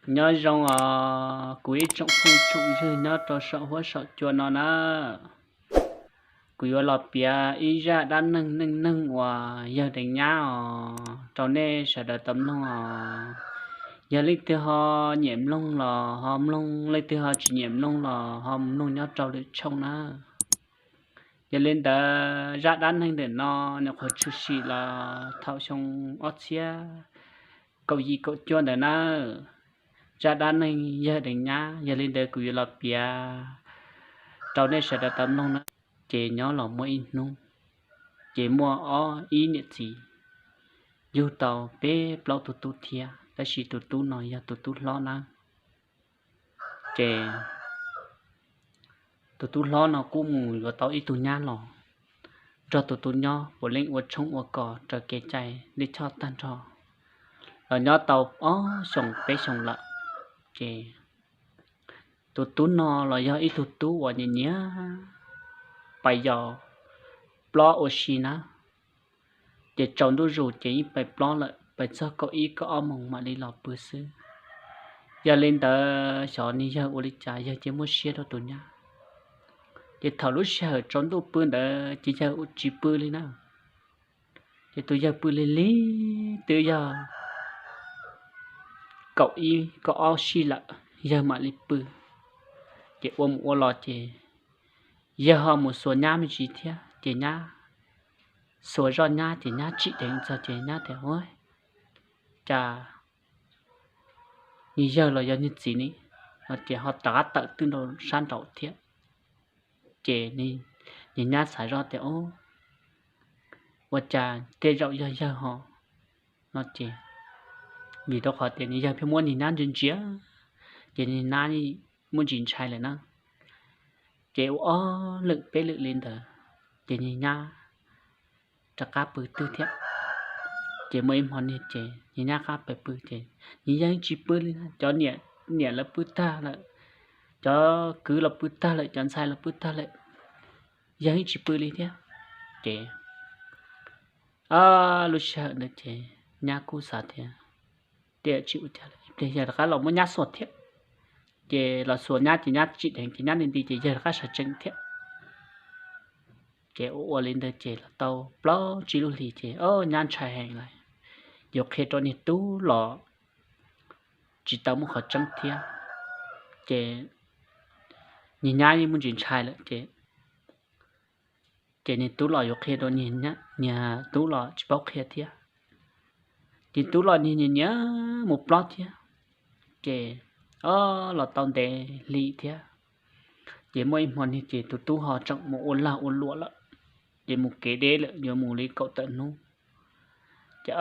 Nyob zoo os kuv ib tsoom phooj tsoom ywg nyob rau saum huab saum cua no na. Kuv yuav los piav ib zaj dab neeg neej neeg uas yawg deev nyab os rau nej sawv daws tau mloog os. Yog leej twg ho nyiam mloog los ho mloog, leej twg ho tsis nyiam mloog los ho mus mloog nyob rau lwm tshooj na. Yog li ntawd zaj dab neeg ntawm no nws qhuav tshwm sim los thaum xyoo ob txhiab kaum yim kaum cuaj ntawd na. Zaj dab neeg yawg deev nyab, yog li ntawd kuv yuav los piav rau nej sawv daws tau mloog na. Ces nyob los muaj ib hnub, ces muaj ob ib niam txiv yug tau peb plaub tus tub thiab, tab sis tus tub no yog tus tub hlob na. Ces tus tub hlob no kuj mus yuav tau ib tug nyab los nrog tus tub nyob puav leej ua tshoob ua kos raws kev cai lij choj tag nrho, los nyob tau ob xyoos peb xyoos lawm. Ces tus tub no los yog ib tug tub uas nyiam nyiam pais yos plob ua si na. Ces tsaus ntuj zus ces yeej pais plob lawm, pais txog kaum ib kaum ob moos mam li los pw xwb. Yog li ntawd xyov niag yawg ua li cas yawg cia muab siab rau tus nyab, ces thaum lub sij hawm tsaus ntuj pw ntawd ces yawg ua tsis pw li na. Ces tus yawg pw lig lig twb yog kaum ib kaum ob sij lawm yawg mam li pw. Ces ua mus ua los ces yawg ho mus xuas nyab me ntsis thiab ces nyab, xuas zoj nyab ces nyab tsim dheev txog ces nyab tias, Ua cas niag yawg los yog niag txiv ne? No ces ho rov qab tawm twb nrau sab nraud thiab. Ces niag nyab xav zoj tias, Ua cas tej zaum yog yawg ho? No ces vim rau qhov tias niag yawg pheej muab niag nyab ntsia ntsia, ces niag nyab muaj ntsis ntshai lawm na. Ces ua ob lwm peb lwm li ntawd, ces niag nyab rov qab pw twg thiab. Ces muaj ib hmo niag ces niag nyab qab pw ces niag yawg tsis pw li, cov niam lawv pw tag lawm, cov kwv los pw tag lawm, cov ntxhais los pw tag lawm, yawg tsis pw li thiab. Ces lub sij hawm ntawd ces nyab kuj xav tias, Tej tsis ua cas, ib pliag yawg rov qab los muab nyab xuas thiab. Ces los xuas nyab ces nyab tsim dheev ces nyab nti nti ces yawg rov qab sawv tsees thiab. Ces ua ua li ntawd ces los tau plaub tsib lub hlis ces o nyab ntshai heev lawm, yuav qhia rau niag tub los tsis tau muaj qhov tseeb thiab. Ces niag nyab yeej muaj ntsis ntshai lawm ces ces niag tub los yuav qhia rau niag tub los tsis paub qhia thiab. Ces tub los niag nyiam nyiam mus plob thiab. Ces o los tau ntev hli thiab, ces muaj ib hmo niag ces tus tub ho tseem mus ua lag ua luam lawm, ces mus kev deb lawm yuav mus li kaum tawm hnub. Ces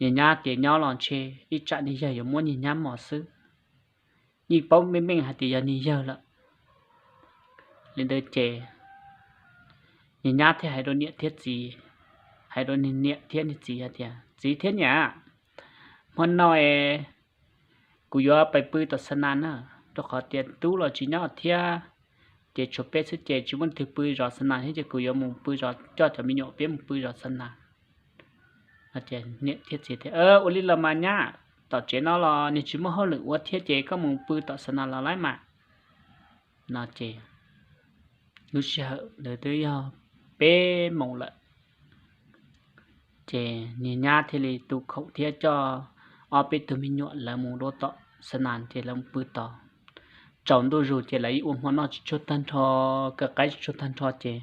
niag nyab tias nyob los ntshe ib tsam niag yawg yuav muab niag nyab mos xwb, yeej paub meej meej hais tias yog niag yawg lawm. Li ntawd ces niag nyab thiaj hais rau niam thiab txiv, hais rau niam thiab niag txiv hais tias, Txiv thiab niam, hmo no es kuv yuav pais pw tom xa nas na, rau qhov tias tub los tsis nyob thiab, ces tshuav peb xwb ces tsis muaj twg pw zov xa nas thiab ces kuv yuav mus pw zov, coj cov me nyuam peb mus pw zov xa nas. Niam thiab txiv tias, Ua li los mas nyab, tom tsev no los nws tsis muaj hauj lwm ua thiab ces koj mus pw tom xa nas los laib mas. No ces lub sij hawm ntawd twb yog peb moos lawm. Ces niag nyab thiaj li tu khoom thiab coj ob peb tug me nyuam lawv mus dua tom xa nas ces lawv mus pw tod. Tsaus ntuj zus ces lawv ib ua hmo noj tsis tsuag tag nrho, kaw qaib tsis tsuag tag nrho ces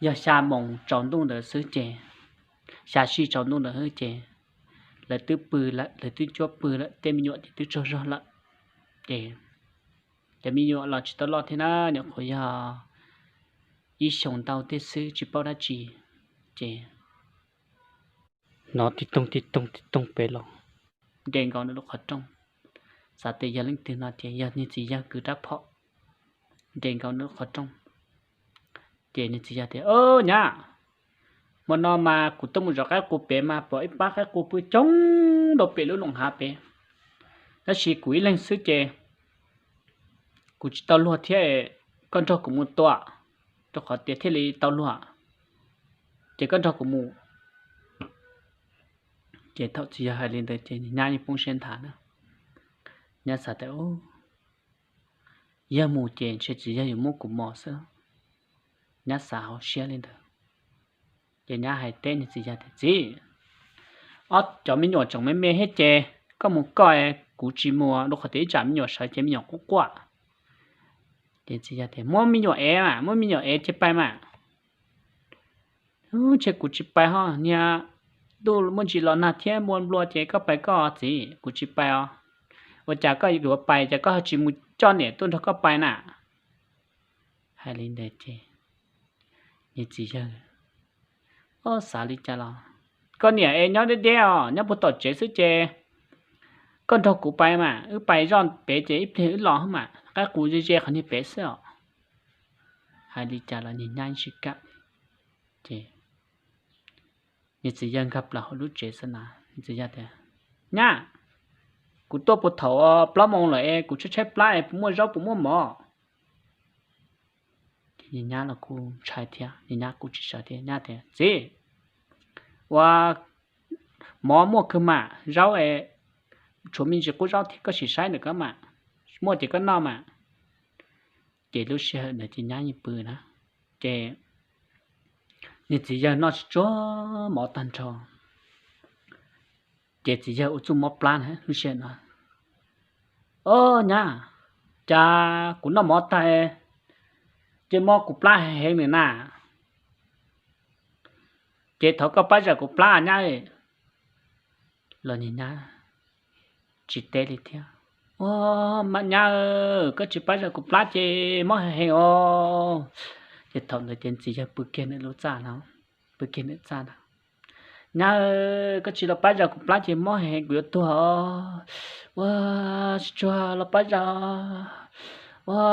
yog xya moos tsaus ntuj ntawd xwb ces, xya sij tsaus ntuj ntawd xwb ces lawv twb pw lawm, lawv twb cuab pw lawm, tej me nyuam ces twb tsaug zog lawm. Ces cov me nyuam los tsis tau loj thiab na, nyuam qhuav yog ib xyoos ntau tej xwb tsis paub dab tsi. Ces hnov tib toog tib toog tib toog pem los, nres nkaus nws lub qhov rooj. Xav tias yog leej twg no ces yog niag txiv yawg kwv rab phom, nres nkaus nws lub qhov rooj. Ces niag txiv yawg tias, Nyab, hmo no mas kuv tuaj mus zov qaib qus pem mas pom ib pab qaib qus pw coob rau pem lub loos hav pem, tab sis kuv ib leeg xwb ces kuv tsis tau luag thiab, koj nrog kuv mus tua, rau qhov tias thiaj li tau luag, ces koj nrog kuv mus. Ces thaum txiv yawg hais li ntawd ces nyab yeej poob siab nthav na. Nyab xav tias, yog mus ces ntshe txiv yawg yuav muab kuv mos xwb. Nyab xav hauv siab li ntawd, ces nyab hais teb niag txiv yawg tias, txiv, ob cov me nyuam tseem me me thiab ces koj mus koj, kuv tsis mus, rau qhov tias ib tsam me nyuam sawv ces me nyuam quaj quaj. Ces txiv yawg tias, muab me nyuam ev mas, muab me nyuam ev ces pais mas. Ntshe kuv tsis pais ho, niag ntuj muaj ntsis los nag thiab npua nplua ces koj pais koj txiv, kuv tsis pais os. Ua cas koj yuav pais ces koj ho tsis mus coj niam tuaj nrog koj pais na? Hais li ntawd ces niag txiv yawg, o, xav li cas los, koj niam es nyob deb deb os, nyob puag tom tsev xwb ces koj nrog kuv pais mas, wb pais zoj pem ces ib pliag wb los mas, qaib qus ze ze qhov niag pem xwb os. Hais li cas los niag nyab tsis kam. Ces niag txiv yawg nkag plaws hauv lub tsev xwb na, niag txiv yawg tias, nyab, kuv tuaj puag thaum plaub moos lawm es kuv tshaib tshaib plab es puas muaj zaub puas muaj mov? Ces niag nyab los kuj ntshai thiab, niag nyab kuj tsis sawv thiab, nyab tias, txiv, ua, mov muaj kawg mas, zaub es tshuav me ntsis qub zaub thiab, koj sim saib ntawm ko mas, muaj ces koj noj mas. Ces lub sij hawm ntawd ces nyab yeej pw na, ces niag txiv yawg noj tsis tsuag mov tag nrho, ces txiv yawg ua txuj mob plab na lub sij hawm no. O, nyab, cas kuv noj mov tag ces mob kuv plab heev heev li na. Ces thov koj pab zawm kuv plab nyab. Los niag nyab tsis teb li thiab. O, mas nyab, koj tsis pab zawm kuv plab ces mob heev heev os. Ces thaum ntawd ces txiv yawg pw kiag ntawm lub txaj no, pw kiag ntawm txaj na. Nyab, koj tsis los pab zawm kuv plab ces mob heev heev kuv yuav tuag os. Ua, tsis tsuag los pab zawm. Ua,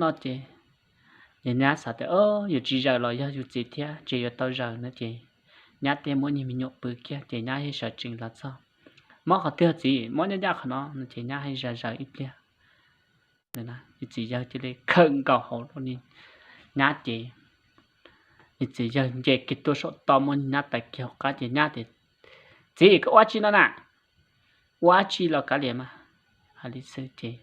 no ces niag nyab xav tias, o, yus tsis zawm los yog yus txiv thiab ces yuav tau zawm no ces nyab thiaj muab niag me nyuam pw kiag ces nyab thiaj sawv tsees los txog. Mob qhov twg txiv? Mob ncaj ncaj qhov no no ces nyab thiaj zaws zaws ib pliag. Niag txiv yawg cia li khawm nkaus hauv rau niag nyab ces niag txiv yawg nce kiag tuaj saum toj muab nyab tais kiag hauv qab ces nyab tias, txiv, koj ua dab tsi no na? Ua dab tsi los kav liam mas. Hais li xwb ces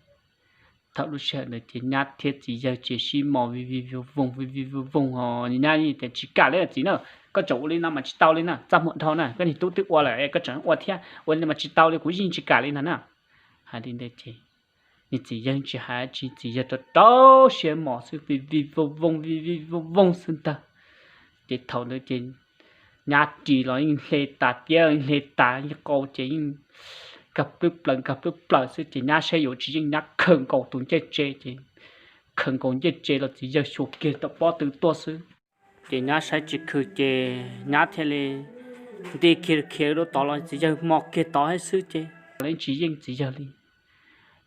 thaum lub sij hawm ntawd ces nyab thiab txiv yawg ces sib mos vij vij voog voog vij vij voog voog os. Nyab tias, tsis kam li txiv na, koj tseem ua li no mas tsis tau li na, txaj muag dhau na, koj niag tub twb ua lawm koj tseem ua thiab, ua li no mas tsis tau li, kuv yeej tsis kam li ntag na. Hais li ntawd ces niag txiv yawg tsis hais dab tsi, txiv yawg rau rau siab mos xwb, vij vij voog voog vij vij voog voog xwb ntag. Ces thaum ntawd ces nyab ris los yeej hle tas, tiab yeej hle tas, yeej qau ces yeej nkag plwb plaws nkag plwb plaws xwb ces nyab saib yuav tsis yeej nyab khawm nkaus tus ncej tse ces khawm nkaus ncej tse los txiv yawg xyuas kiag tau pob tw tuaj xwb. Ces nyab saib tsis khw ces nyab thiaj li nti kiag khiav rau tod los txiv yawg mos kiag tod thiab xwb ces los yeej tsis yeej txiv yawg li.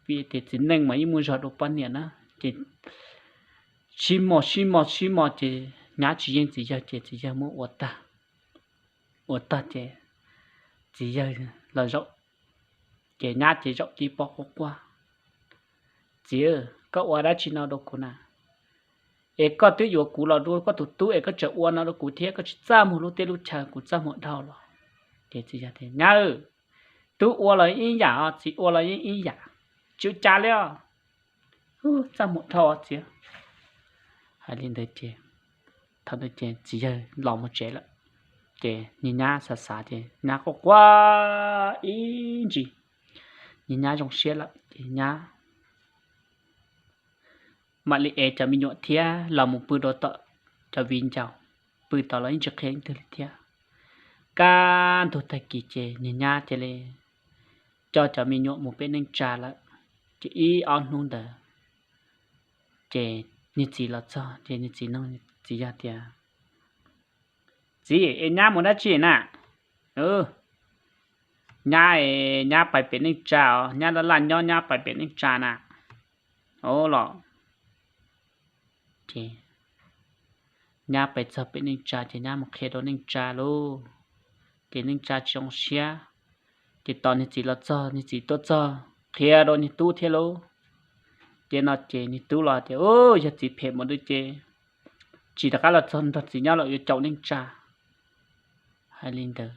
Vim tias txiv neej mas yeej muaj zog dua poj niam na. Ces sib mos sib mos sib mos ces nyab tsis yeej txiv yawg ces txiv yawg muab ua tag. Ua tag ces txiv yawg los zaum, ces nyab ces zaum tib pob quaj quaj, txiv, koj ua dab tsi no rau kuv na? Es koj twb yuav kuv los rau koj tus tub es koj tseem ua no rau kuv thiab, koj tsis txaj muag lub teb lub chaw, kuv txaj muag dhau los. Ces txiv yawg tias, nyab, tub ua los ib yam, txiv ua los yeej ib yam, tsis ua cas li os. Txaj muag dhau txiv. Hais li ntawd ces thaum ntawd ces txiv yawg los mus tsev lawm. Ces niag nyab xav xav ces nyab quaj quaj ib ntsis, niag nyab zoo siab lawm ces nyab mam li ev cov me nyuam thiab los mus pw rau tom cov viv ncaus, pw tod los yeej tsis qhia leej twg li thiab. Kaj ntug tag kis ces niag nyab cia li coj cov me nyuam mus pem neej tsa lawm. Ces ib ob hnub ntawd ces niag txiv los txog ces niag txiv nug txiv yawg tias, txiv, es nyab mus dab tsi na? Nyab, nyab pais pem neej tsa os, nyab laj laj nyob nyab pais pem neej tsa na. Os los, ces nyab pais txog pem neej tsa ces nyab mus qhia rau neej tsa lauj. Ces neej tsa tsis zoo siab, ces tos niag txiv los txog, niag txiv tuaj txog qhia rau niag tub thiab lauj. Ces no ces niag tub los tias, yog txiv phem mus li ces tsis rov qab los txog nrog txiv nyob lawm, yuav caum neej tsa. Hais li ntawd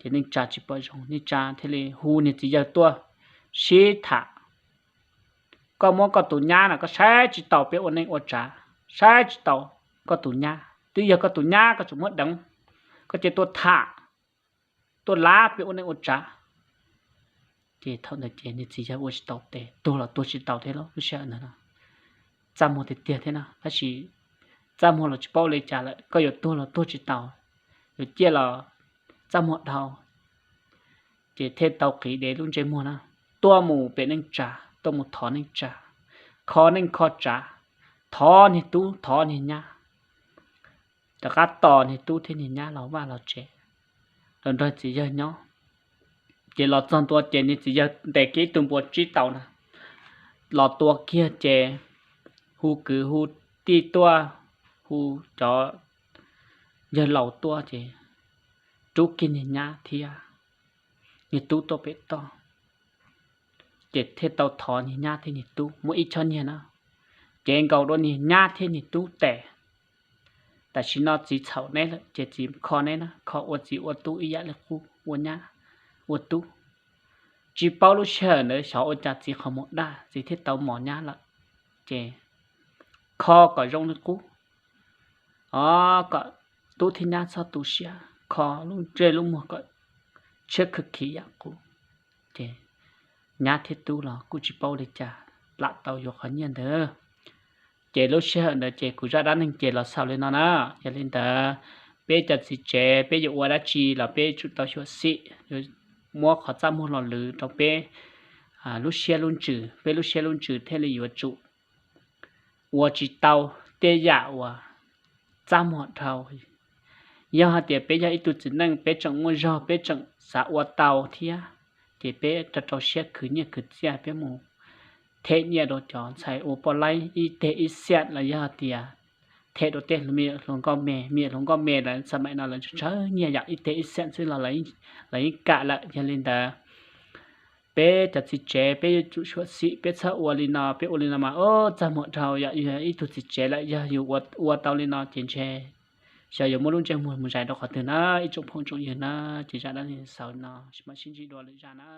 Ces neej tsa tsis pom zoo, neej tsa thiaj li hu niag txiv yawg tuaj sib tham. Koj muab koj tus nyab no koj saib tsis taus peb ua neej ua tsav, saib tsis taus koj tus nyab, twb yog koj tus nyab koj tseem muab deev, koj cia tuaj tham, tuaj lav peb ua neej ua tsav. Ces thaum ntawd ces niag txiv yawg ua tsis tau tes, tuag los tuag tsis tau thiab lub sij hawm ntawd no. Txaj muag tiag tiag thiab no, tab sis txaj muag los tsis paub ua li cas lawm, koj yuav tuag los tuag tsis tau, yuav ciaj los txaj muag dhau. Ces thiaj tau qiv dev lub ntsej muag na, tuaj mus pem neej tsa, tuaj mus thov neej tsa, kho neej kho tsav, thov niag tub thov niag nyab, rov qab tos niag tub thiab niag nyab los vaj los tsev, los nrog txiv yawg nyob. Ces los txog ntua ces niag txiv yawg ntes kiag ib tug npua tsib taus na, los tua kiag ces hu kwv hu tij tuaj, hu cov yawg laus tuaj ces rub kiag niag nyab thiab niag tub tuaj pem toj. Ces thiaj tau thov niag nyab thiab niag tub muaj ib choj nyiaj na, cev nkaus dua niag nyab thiab niag tub tes. Tam sim no txiv txhaum neb lawm ces txiv kho neb na, kho ua txiv ua tub ib yam li qub, ua nyab ua tub. Tsis paub lub sij hawm ntawd xyov ua cas txiv qhov muag daj txiv thiaj tau mos nyab lawm. Ces kho kom zoo li qub, o, kom tub thiab nyab txhob tu siab, kho lub ntsej lub muag kom tshiab khwv khiv yam qub. Ces nyab thiab tub los kuj tsis paub li cas, lam tau yuav qhov nyiaj ntawd. Ces lub sij hawm ntawd ces kuv zaj dab neeg ces los xaus li no na. Yog li ntawd, peb cov txiv tsev peb yuav ua dab tsi los peb tsum tau xyuam xim, muab qhov txaj muag los lwv rau peb lub siab lub ntsws, peb lub siab lub ntsws thiaj li yuav tsum ua tsis tau tej yam uas txaj muag dhau. Yog hais tias peb yog ib tug txiv neej peb tseem muaj zog peb tseem xav ua tau thiab, ces peb rau rau siab khwv nyiaj khwv txiaj peb mus them nyiaj rau cov ntxhais ua poj laib ib teg ib xiam los yog tias them rau tej me nyuam hluas nkauj me, me nyuam hluas nkauj me lawv xab maim no lawv ntshaw ntshaw nyiaj yam ib teg ib xiam xwb los lawv yeej kam lawm. Yog li ntawd, peb cov txiv tsev peb yuav tsum xyuam xim, peb txhob ua li no, peb ua li no mas txaj muag dhau. Yog yus yog ib tug txiv tsev lawm yog yus ua tau li no ces ntshe xyov yuav muab lub ntsej muag mus zais rau qhov twg na, ib tsoom phooj tsoom ywg na. Ces zaj dab neeg xaus no, mam sib ntsib dua lwm zaj na.